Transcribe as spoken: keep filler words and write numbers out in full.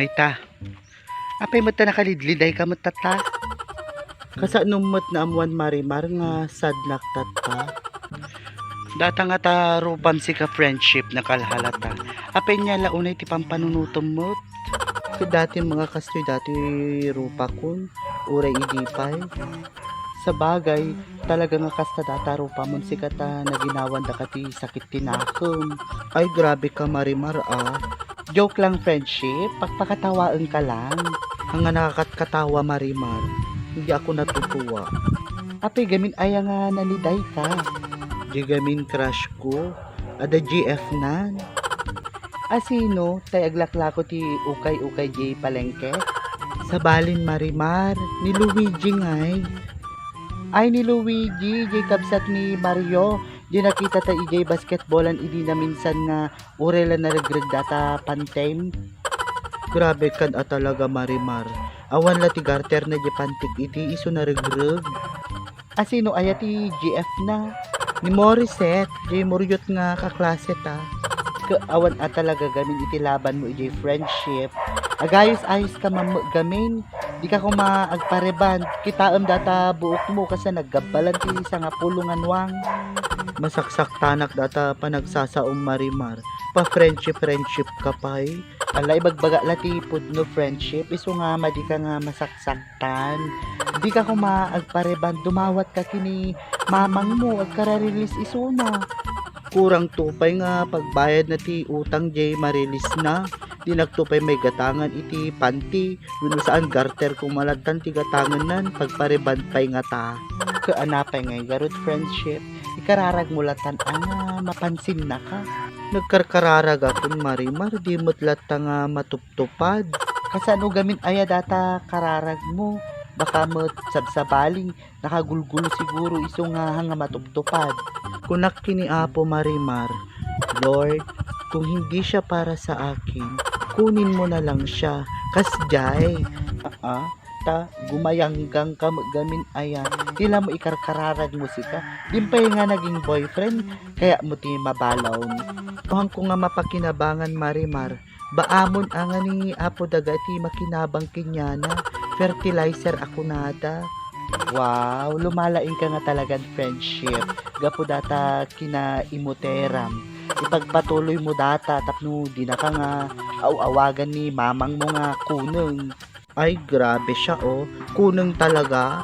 Ay ta. Apay met ta nakalidliday ka met tatta? Kasano met naammuan, Marimar, nga sadnak tatta? Data nga ta rupam sika, Friendship, nakalhalata. Apay nia la unay ti pampanunotem met? Ket dati nga kastoy dati rupakon, uray idi pay. Sabagay, talaga nga kasta data rupamon sika ta naginawan daka ti sakit ti nakem. Ay, grabe ka, Marimar, ah. Joke lang, Friendship. Pagpakatawaen ka lang. Ania nga nakakatkatawa, Marimar? Hindi ako natutuwa. Apay gamin aya nga naliday ka? Di gamin crush ko. Ada G F nan. Asino tay aglaklako ti ukay-ukay di palengke? Sabalin, Marimar, ni Luigi ngay. Ay, ni Luigi, di kabsat ni Mario, di nakita ta idiay basketballan idi naminsan nga uray la naregreg data pantem. Grabe kan a talaga, Marimar. Awan la ti garter na di pantik idi isu naregreg. Asino aya ti G F na? Ni Morissette, di Muriot nga kaklase ta. Ka awan a talaga gamin iti laban mo iti Friendship. Agayos-ayos ka mammo gamin. Di ka kuma agpareband. Kitaem data buok mo kasi naggabbalan ti sangapulo nga nuang. Masaksaktanak data panagsasaom, Marimar. Pa-friendship-friendship ka pay. Ala, ibagbaga la ti pudno, Friendship. Isu nga madi ka nga masaksak tan. Di ka kuma agpareband, dumawat ka kini mamang mo, agkararilis isuna. Kurang to pay nga pagbayad na ti utang jay marilis na. Di nakto pay may gatangan iti panty. Wenno saan garter kung malatan ti gatangan nan, pagpareband pay nga ta. Kaana pay nga igarud, Friendship. Ikararag mo latan a nga mapansin na ka. Nagkarkararag akon, Marimar, di met latta nga matup tupad. Kasano gamin aya data kararag mo? Baka met sabsabaling nakagulgulo siguro isu nga hanga matuptupad. Kunak kini Apo Marimar, Lord, kung hindi siya para sa akin, kunin mo na lang siya. Kasjay. Aa, ta gumayanggang ka met gamin aya. Tila mo ikarkararag mo sika. Dimpay nga naging boyfriend, kaya mo ti mabalon. Kuhan ko nga mapakinabangan, Marimar. Baamon a nga ni Apo Daga ti makinabang kaniana, fertilizer a kunada. Wow, lumalaing ka nga talagan, Friendship. Gapu data kinaimuteram. Ipagpatuloy mo data tapno di na ka nga aw-awagan ni mamang mo nga kuneng. Ay, grabe siya, oh. Kuneng talaga.